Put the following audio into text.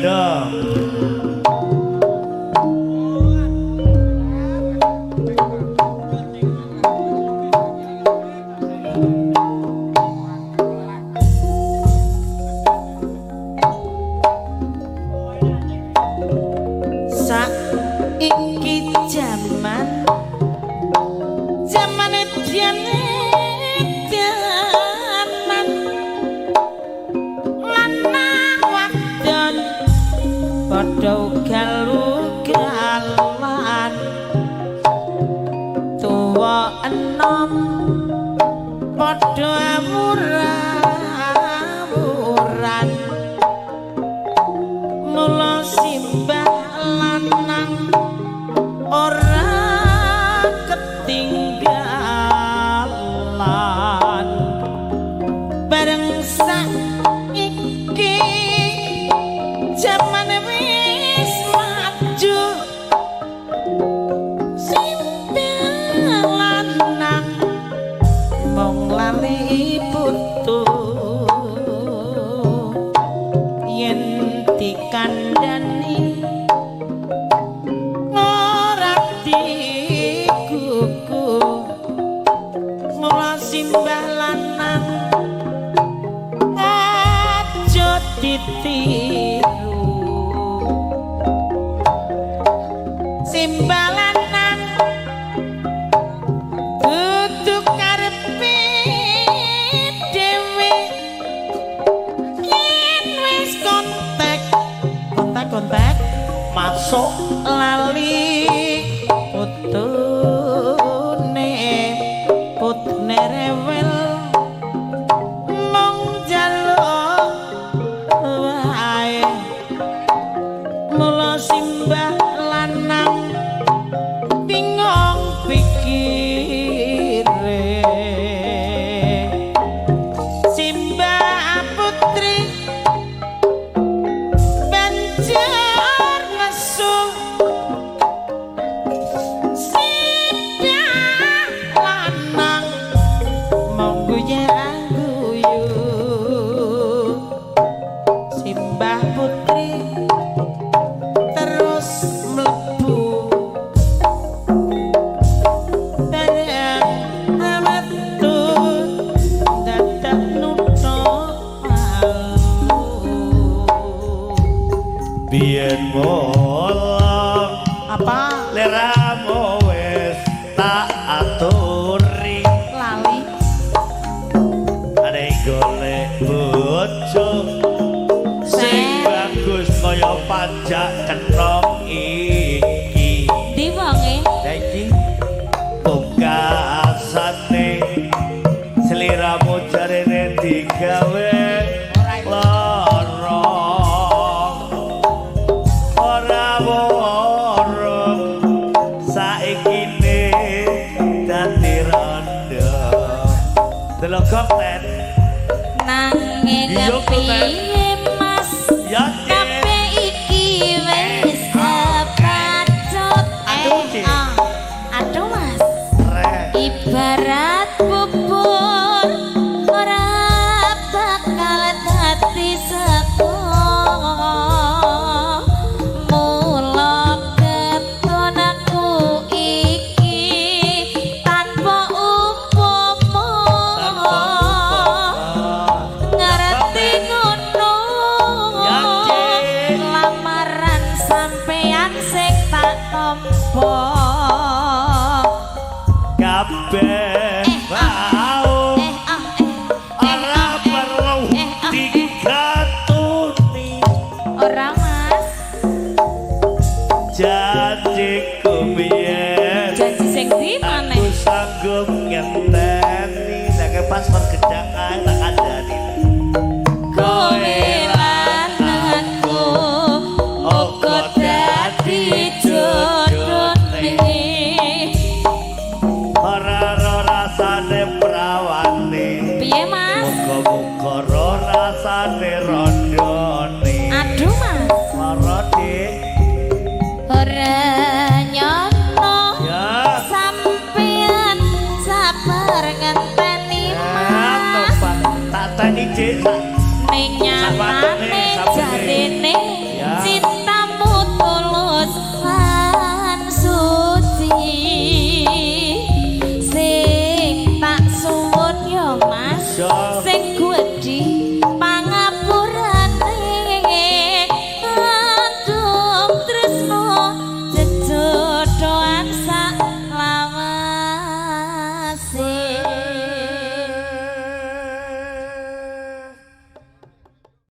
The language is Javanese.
rondo. Saiki jaman jamane diane danan lanang wadon padha ugal-ugalan tuwa enom padha awur-awuran mula simbah lanang ora ketinggalan bareng saiki jamane wis maju simbah lanang mung lali putu yen dikandani ora digugu mula simbah lanang aja ditiru simbah lanang dudu karepe dhewe yen wis kontak kontak kontak Masuk lali putune putune rewel mung njaluk wae mula simbah lanang bingung pikire simbah putri banjur nesu simbah lanang mung guyu simbah putri terus mlebu bareng metu dadak nuthuk palu. Biyen bolong Apa? Leramu wis tak aturi Lali. Ane golek bojo sing bagus kaya panjak kenong iki. Ndi wonge? Saiki pungkasane sliramu jarene digawe lara ora woro saiki dadi rondo delok tet. Nanging Iya, kok, Tet. kepiye Mas? Ya. Kabeh iki wis kepacut. Aduh, Cik. Ah. Aduh, Mas. Re. Ibarat bubur ora bakal dadi sego. Mula keton aku iki tanpa upama. Tanpa upama. Ngerti ngono. Ya, Cik. Lamaran sampean sing tak tampa. Kabeh mau Eh ah eh eh ora ah, eh perlu eh, ah, eh. digatuni. Ora, Mas. Janjiku biyen Janji sing ndi maneh? Aku sanggup ngenteni nek pas kon gedang kae tak kandhani. Kowe lan aku muga dadi jodone. Ora ro rasane prawane. Piye, Mas? Muga-muga ro rasane rondone. Aduh, Mas. Lara, Dik. Ora nyono. Ya. Sampean sabar ngenteni, Ah, Mas. tobat. Tak teni, Dik. Ning nyatane Sapatene, sapatene. jarene Ya. Tansah.